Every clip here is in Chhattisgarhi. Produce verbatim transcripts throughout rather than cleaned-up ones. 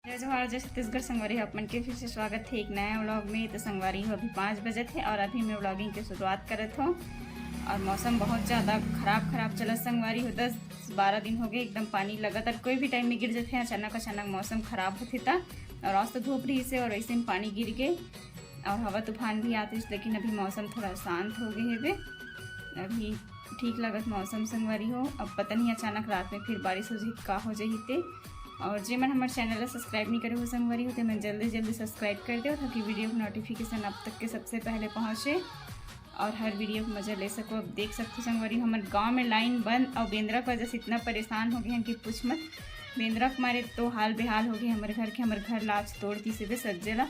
जय जोहार, जय छत्तीसगढ़ संगवारी हो, आप मन के फिर से स्वागत है एक नया व्लॉग में। तो संगवारी हो, अभी पाँच बजे थे और अभी मैं व्लॉगिंग की शुरुआत करत हूँ। और मौसम बहुत ज़्यादा खराब खराब चलत संगवारी हो, दस बारह दिन हो गए एकदम पानी लगातार कोई भी टाइम में गिर जाते हैं, अचानक अचानक मौसम खराब होते था। और आज तो धूप रही से और ऐसे में पानी गिर गए और हवा तूफान भी आते, लेकिन अभी मौसम थोड़ा शांत हो गए हेबे। अभी ठीक लगत मौसम संगवारी हो। अब पता नहीं अचानक रात में फिर बारिश हो जाही, का हो जाही ते। और जे मन हमर चैनल ला सब्सक्राइब नहीं करे हो संगवारी हो, ते मन जल्दी जल्दी सब्सक्राइब कर दो, ताकि वीडियो के नोटिफिकेशन आप तक के सबसे पहले पहुँचे और हर वीडियो के मजा ले सको। अब देख सकते हो संगवारी हो, हमर गाँव में लाइन बंद और बेंदरा की वजह से इतना परेशान हो गए हैं कि पूछ मत। बेंदरा के मारे तो हाल बेहाल हो गए हमर घर के, हमर घर ला आज तोड़ दिस हेबे सज्जे ला।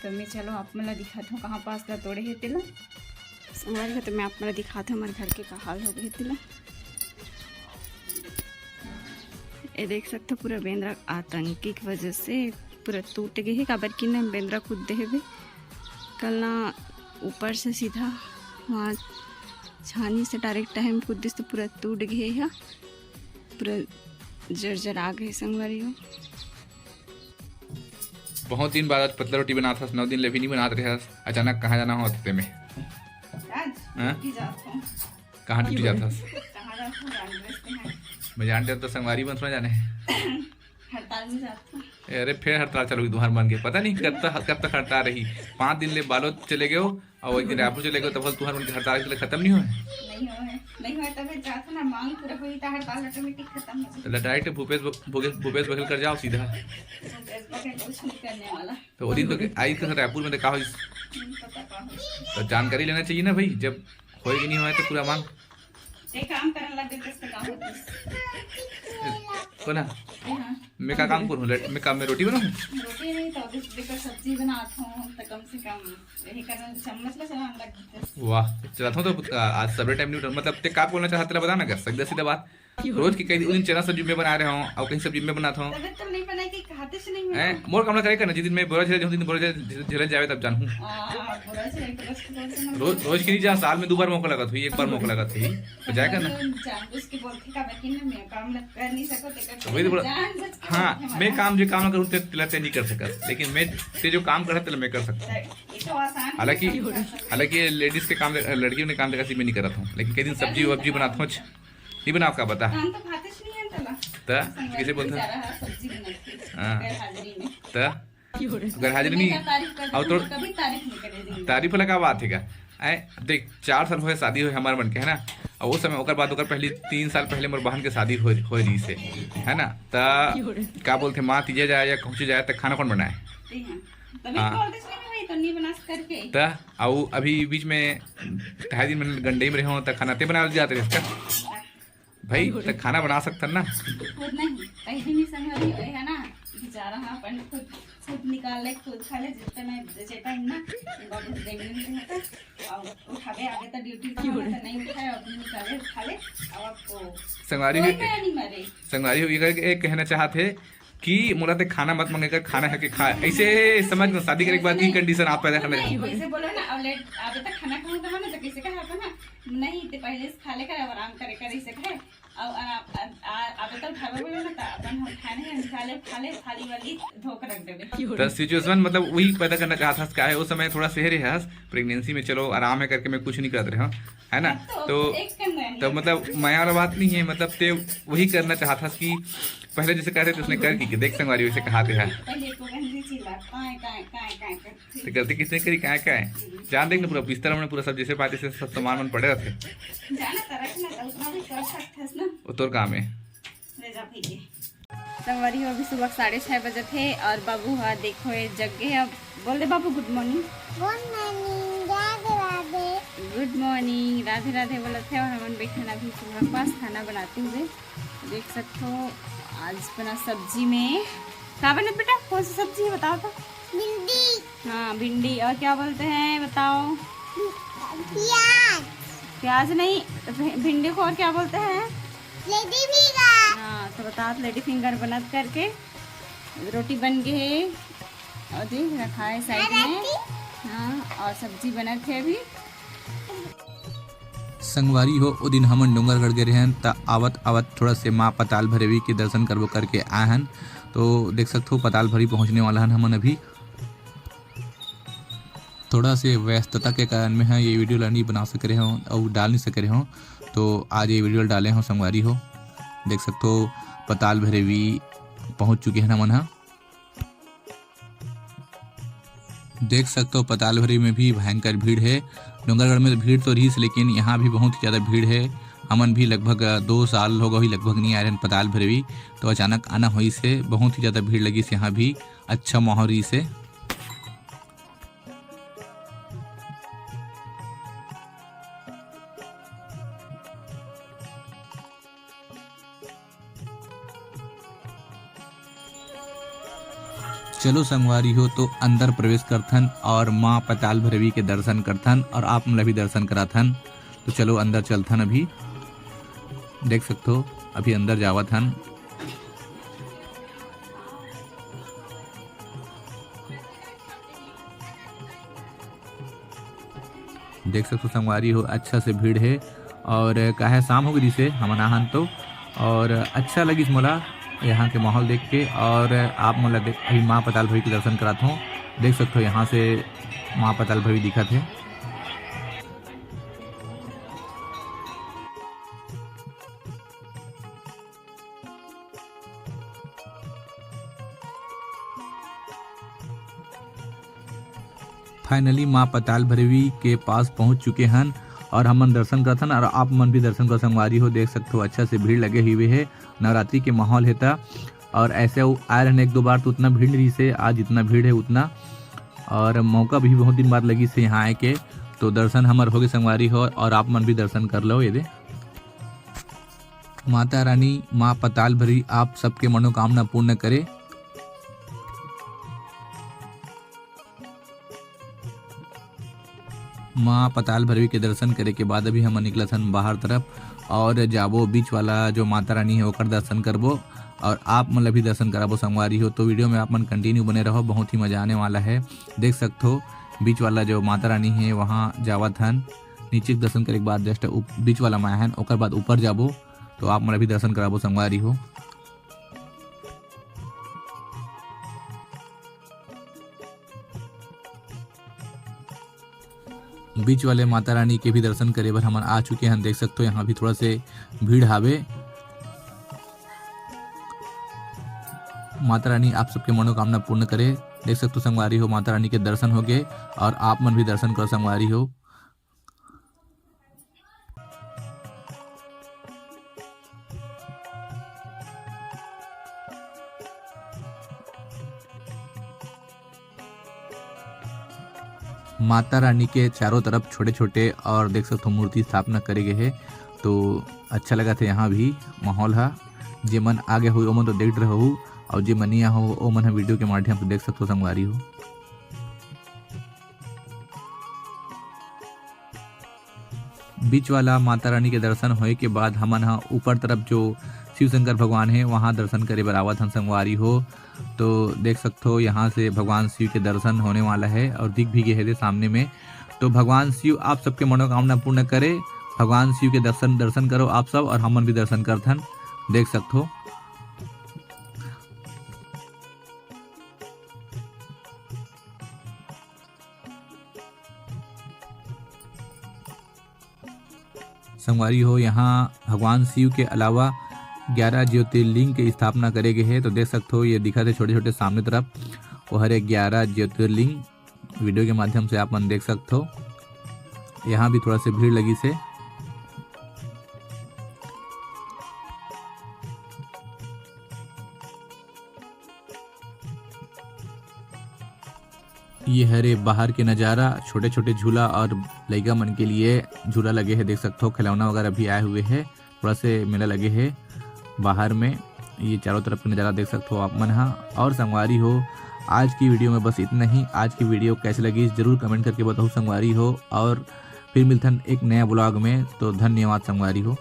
तो मैं चलो आप मन ला दिखात हूँ कहाँ पास ला तोड़े हे तेला। संगवारी हो, तो मैं आप मन ला दिखात हूँ हमर घर के का हाल हो गए हे तेला। ये देख सकते हो, पूरा बेंदरा आतंकी की वजह से पूरा टूट गए हे, काबर कि ना बेंदरा कूद दे हेबे। कल ना ऊपर से सीधा वहाँ छानी से डायरेक्ट टाइम कूद दिस तो पूरा टूट गए हे, पूरा जर्जरा गए संगवारी हो। बहुत दिन बाद आज पतला रोटी बनात हस, नौ दिन ले भी नहीं बनात रहस, अचानक कहाँ जाना हो हफ्ते में? आज हाँ? ड्यूटी जात हूँ। कहाँ ड्यूटी जात हस? कहाँ जात हूँ, जान रहे हैं। मैं जानते तो संगवारी बन थोड़ा जाने। हड़ताल में जात हूँ। ए, अरे, फिर हड़ताल चलोगी तुम्हार मन के, पता नहीं कब तक, कब तक हड़ताल रही। पाँच दिन ले बालोद चले गए हो और एक दिन रायपुर चले गए हो, तब तुहार मन के हड़ताल के लिए खत्म नहीं हुए? नहीं हुए, नहीं हुए, तभी जात हूँ ना, मांग पूरा हुई तो हड़ताल ऑटोमेटिक खत्म हो तो जाए। डायरेक्ट भूपेश ब-, भूपेश, भूपेश बघेल कर जाओ सीधा। भूपेश बघेल कुछ नहीं करने वाला। तो वो दिन तो आई थी रायपुर में, तो का होइस? नहीं पता का होइस। तो जानकारी लेना चाहिए ना भाई, जब होए कि नहीं होए तो पूरा मांग। ये काम करन लग गए तो का होइस? कोना? हाँ। मैं का काम करूँ? लट-, मैं काम में रोटी बनाऊँ? रोटी नहीं तो अभी देखो सब्जी बनात हूँ तो कम से कम यही करन चम्मच ला चलान लग गए। वाह, चलात हूँ तो, आ, आज सबरे टाइम नहीं उठा, मतलब ते का बोलना चाहत तेला बता ना, कर सीधा सीधा बात। रोज की कहीं उस दिन चना सब्जी मैं बना रहे हूँ और कहीं सब्जी मैं बनाता हूँ। तबीयत तो नहीं बनाई कि खाते से नहीं हैं, मिला। मोर काम ला करे करना, जिस दिन मैं बोरा झेले, जिस दिन बोरा झेले, झेले जावे तब जानहूँ। आ, बोरा झेले तो रोज के बोलते हैं। रोज, रोज की नहीं जा, साल में दो बार मौका लगा था, एक बार मौका लगा था, तो जाए करना। जानबूझ के बोलते का, लेकिन मैं काम लग कर नहीं सकते, तो वही तो बोला। जान बूझ के हाँ, बोलते हैं मैं हमारा। काम जो काम ना करूँ ते, तेला ते नहीं कर सकत, लेकिन मैं ते जो काम करत तेला मैं कर सकता हूँ। ये तो आसान है, हालांकि, सब कर सकते हैं। हालांकि ये लेडीज के काम, लड़कियों ने काम देखा मैं नहीं करता हूँ, लेकिन कई दिन सब्जी वब्जी बनाता हूँ। नहीं बनाओ का बता? हम तो खाते ही नहीं है तला। त संगवारी कैसे बोलता? बेचारा है, सब्जी बनाती है, हाँ। गैर हाजिरी में। त गैर हाजिरी मैं नहीं। क्या तारीफ कर और दूँ? तो कभी तारीफ नहीं करे दिन में। तारीफ वाला का बात है क्या? ऐ, देख, चार साल होए शादी होए हमार मन के, है ना? और वो समय ओकर बाद ओकर पहली तीन साल पहले मोर बहन के शादी हो, हो रही से, है ना? त का बोलते, माँ तीजे जाए या कहूँची जाए त खाना कौन बनाए? जी हाँ। तभी हाँ। बोलते इसमें भी वही तो नहीं बना करके। त आऊ अभी बीच में ढाई दिन में गंडई में रहे हो त खाना ते बना जाते रहे इसका। भाई, खुद। त खाना बना सकथन ना? खुद नहीं, कहीं भी नहीं संग वाली होए है ना, बेचारा हाँ, अपन खुद, खुद निकाल ले, खुद खा ले, जितना मैं जेठा हूँ ना, बाबू प्रेग्नेंट है तो, और उठावे आगे तो ड्यूटी का होगा तो नहीं उठाए, अपने निकाले, खा ले, और आपको संगवारी कोई भी, मया नहीं मारे। संगवारी हो, ये करके एक कहना चाहत है कि मोला ते खाना मत मांगे कर, खाना है कि खा, ऐसे समझ में शादी करे के बाद ही कंडीशन आप पैदा करने नहीं, जाओ। वैसे बोलो ना, अब लेट आवे तो खाना खाऊं तो ना, तो कैसे कहा था ना, नहीं, ते पहले से खा ले कर, अब आराम करे कर, ऐसे कहे। अब आ, आ, आ, अब तो घर में बोलो ना, तो अपन हम खाने हैं, खा ले, खा ले, थाली वाली धो के रख देबे। त सिचुएशन मतलब वही पैदा करना चाहत हस, काहे उस समय थोड़ा शहर है हस, प्रेगनेंसी में चलो आराम है करके मैं कुछ नहीं करत रहे हूँ, है ना? अब तो तो, एक करना है। तो मतलब मया वाला बात नहीं है, मतलब ते वही करना चाहत हस कि पहले जैसे कहते थे उसने कर की, कि देख संगवारी वैसे कहा थे है। पहले को बहन जी चिल्ला, काय, काय, काय, काय करती। तो गलती किसने करी, काय, काय? जान देख ना पूरा बिस्तर में पूरा सब जैसे पाते से सब सामान मन पड़े रहते। जाना तो रखना तो उतना भी कर सकते हैं ना। वो तोर काम है। ले जा भैया। संगवारी हो, अभी सुबह साढ़े छः बजे थे और बाबू हा देखो ये जग गए। अब बोल दे बाबू, गुड मॉर्निंग। गुड मॉर्निंग, राधे राधे। गुड मॉर्निंग, राधे राधे बोलत है। और हमन बैठन अभी चूल्हा के पास खाना बनाते हुए। देख सकते हो आज बना सब्जी में का बने बेटा, कौन सी सब्जी है बताओ तो? भिंडी। हाँ भिंडी, और क्या बोलते हैं बताओ? प्याज। प्याज नहीं, भि-, भिंडी को और क्या बोलते हैं? Lady finger. हाँ, तो बताओ, लेडी फिंगर बनत करके रोटी बन गए है और जी रखा है साइड में। हाँ, और सब्जी बनत है अभी। संगवारी हो, ओ दिन हमन डोंगरगढ़ गए रहन, त आवत आवत थोड़ा से माँ पताल भैरवी के दर्शन करबो करके आए हन। तो देख सकथो, पताल भरी पहुँचने वाला हन हमन अभी। थोड़ा से व्यस्तता के कारण मैं ह ये वीडियो ला नहीं बना सक रहे हूँ और डाल नहीं सक रहे हूँ। तो आज ये वीडियो डाले हूँ संगवारी हो। देख सकथो, पताल भैरवी पहुँच चुके हैं हमन ह। देख सकथो, पताल भैरवी में भी भयंकर भीड़ है। डोंगरगढ़ में तो भीड़ तो रहीस, लेकिन यहाँ भी बहुत ही ज़्यादा भीड़ है। हमन भी लगभग दो साल हो गए, लगभग नहीं आए रहन पताल भैरवी, तो अचानक आना होइस हे, बहुत ही ज़्यादा भीड़ लगिस हे। यहाँ भी अच्छा माहौल रहीस हे। चलो संगवारी हो, तो अंदर प्रवेश करथन और माँ पताल भैरवी के दर्शन करथन और आप मन ला भी दर्शन कराथन। तो चलो अंदर चलथन। अभी देख सकथो, अभी अंदर जावत हन। देख सकथो संगवारी हो, अच्छा से भीड़ है। और काहे शाम हो गई से हमन आहन तो, और अच्छा लगिस मोला यहाँ के माहौल देख के। और आप मोला देख, अभी माँ पताल भैरवी के दर्शन करात हूँ। देख सकथो यहाँ से माँ पताल भैरवी दिखत है। फाइनली माँ पताल भैरवी के पास पहुँच चुके हन और हमन दर्शन करथन और आप मन भी दर्शन कर संगवारी हो। देख सकथो अच्छा से भीड़ लगे हुए है, नवरात्रि के माहौल है ता। और ऐसे वो आए रहन एक दो बार तो उतना भीड़ नहीं से, आज इतना भीड़ है उतना। और मौका भी बहुत दिन बाद लगी से यहाँ आए के, तो दर्शन हमर होगे संगवारी हो और आप मन भी दर्शन कर लो। ये दे माता रानी माँ पताल भैरवी आप सबके मनोकामना पूर्ण करे। माँ पताल भैरवी के दर्शन करे के बाद अभी हमन निकलत हन बाहर तरफ और जाबो बीच वाला जो माता रानी है ओकर दर्शन करबो और आप मन ला भी दर्शन कराबो संगवारी हो। तो वीडियो में आप मन कंटिन्यू बने रहो, बहुत ही मजा आने वाला है। देख सकथो बीच वाला जो माता रानी है वहाँ जावत हन, नीचे के दर्शन करे के बाद जस्ट बीच वाला माया हन, ओकर बाद ऊपर जाबो तो आप मन ला भी दर्शन कराबो संगवारी हो। बीच वाले माता रानी के भी दर्शन करे बर हमन आ चुके हन। देख सकथो यहाँ भी थोड़ा से भीड़ हावे। माता रानी आप सबके मनोकामना पूर्ण करे। देख सकथो संगवारी हो माता रानी के दर्शन हो गए और आप मन भी दर्शन करो संगवारी हो। माता रानी के चारों तरफ छोटे-छोटे और देख सकथो मूर्ति स्थापना करे गए हे, तो अच्छा लगत हे यहाँ भी माहौल हा। जे मन आगे हो ओमन तो देख रहे हो, और जे मन नहीं आए हो ओमन ह वीडियो के माध्यम से देख सकथो संगवारी हो। बीच वाला माता रानी के दर्शन होए के बाद हमन ह ऊपर तरफ जो शिव शंकर भगवान हे वहाँ दर्शन करे बर आवत हन संगवारी हो। तो देख सकथो यहाँ से भगवान शिव के दर्शन होने वाला है और दिख भी गए हे सामने में। तो भगवान शिव आप सबके मनोकामना पूर्ण करे। भगवान शिव के दर्शन दर्शन करो आप सब और हमन भी दर्शन करथन। देख सकथो संगवारी हो, यहाँ भगवान शिव के अलावा ग्यारह ज्योतिर्लिंग के स्थापना करे गए हे। तो देख सकथो, ये दिखत हे छोटे-छोटे सामने तरफ, वो हरे ग्यारह ज्योतिर्लिंग। वीडियो के माध्यम से आप मन देख सकथो, यहाँ भी थोड़ा से भीड़ लगिस हे। ये हरे बाहर के नज़ारा, छोटे-छोटे झूला और लइका मन के लिए झूला लगे हे, देख सकथो, खिलौना वगैरह भी आए हुए हे। थोड़ा से मेला लगे हे बाहर में, ये चारों तरफ के नज़ारा देख सकथो आप मन हा। और संगवारी हो, आज की वीडियो में बस इतना ही। आज की वीडियो कैसे लगी, जरूर कमेंट करके बताओ संगवारी हो, और फिर मिलथन एक नया ब्लॉग में। तो धन्यवाद संगवारी हो।